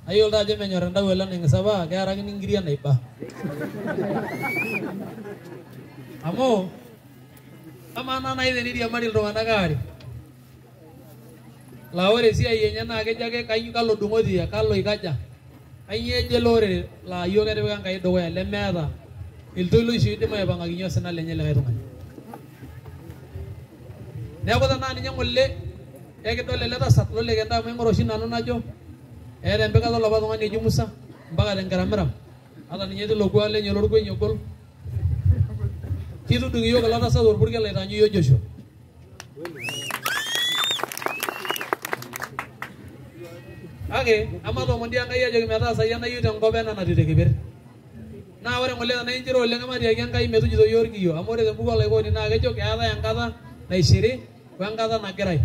Nayiolo taa ajo menyor entawuo ele naing'isa paa kearakini inkiri enaiba. Amu amaa naa nai teniriamari iltung'anak aare laa ore esiai enye naa kejo ake kalo dung'oti kalo ikaja. Kainyoo ejo ele orere laa yiok etipika Enkai dukuya lemeeta iltoiloshi oidim aipang'akinye osina lenye likae tung'ani. Neeku tenaa ninye ng'ole ekidol ele tasat loleke ntae amu aing'ura oshi nanu najo eeta empikata olapa tung'ani oji Musa mpaka tenkeramiram ata ninye tilo kuak lenye lorkueny ogol. Kitudung iyiook ilo tasat orpurkel aitaanyu iyiook Joshua. Kake ematoomon dii Enkai ajoki metaasai enayieu tenkop enaa enatiu tekeper. Naa ore ng'ole tenaa inchire oleng ematiaki Enkai metujuto iyiook orkiyo amu ore tembuku olaikoni naa kejo keetae enkata naishiri wenkata nagirai.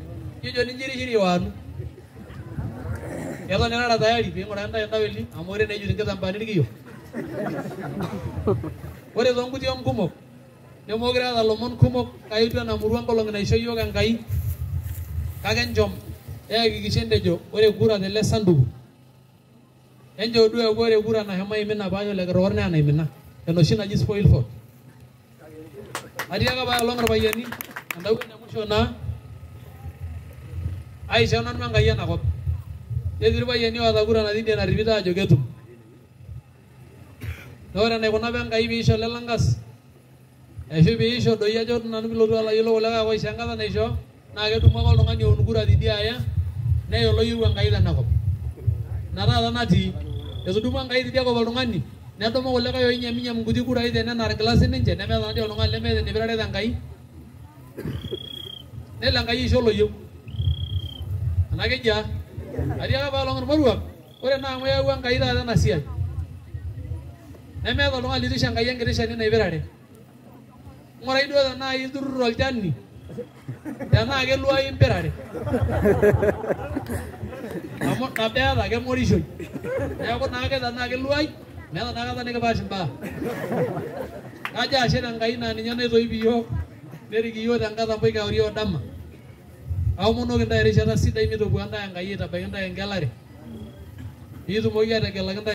Ijo ninchirishiri waanu. Eton irara tayari ping'uraa intae intaweli amu ore nejut inkitambaani irkiyo. Ore toonkuti onkumok nemokure eeta lomon kumok kaetuo ena murua nkolong'i naisho iyiook Enkai kake enchom ehakikisha entejo ore kura tele sanduku enchoo duo eeku ore kura nashomo aimin apa ole Kitokor naa enaimina enoshi naji spoil vote. Atiaka pae olong irpayiani entawuo ene musho naa aisho nanu Enkai enakop. Netii irpayiani oota kura natii idie narripito aajo ketum. Naa ore enaikuna apa Enkai piisho le Langas ashu piisho doi ajo nanu pilotu alo ayiolou kulikae oisho enkata naishoo naa kedumu ake oltung'ani oun kura tidie aya neya oloyieu Enkai tenakop. Ina taata natii. Etudumua Enkai tidia kop oltung'ani nedumu kulikae oinyaminyam nkuti kurai tene naar sininche nemeeta naadii oltung'ani lemeeta enipirare tenkai. Nelo Enkai aisho oloyieu. Anaa kejia? Atiaka pae olong irmoruak ore naa amu eyawua Enkai taata ena siai nemeeta oltung'ani leitu isho Enkai enkiti shani naipirare. Ng'urai duo tenaa iturrur olchani tenaa keluai impirare. Amu nabo eeta keng'orishoi. Neeku naake tenaa keluai meeta naa kata nikipaash imbaa. Kajo ashe tenkai naa ninye naitoip iyiook nerik iyiook tenkatambo kewarie o dama. Aomonoki intae erishata sidai mitopua intae Enkai aitabaiki intae engelare piitumoki ategelaki intae.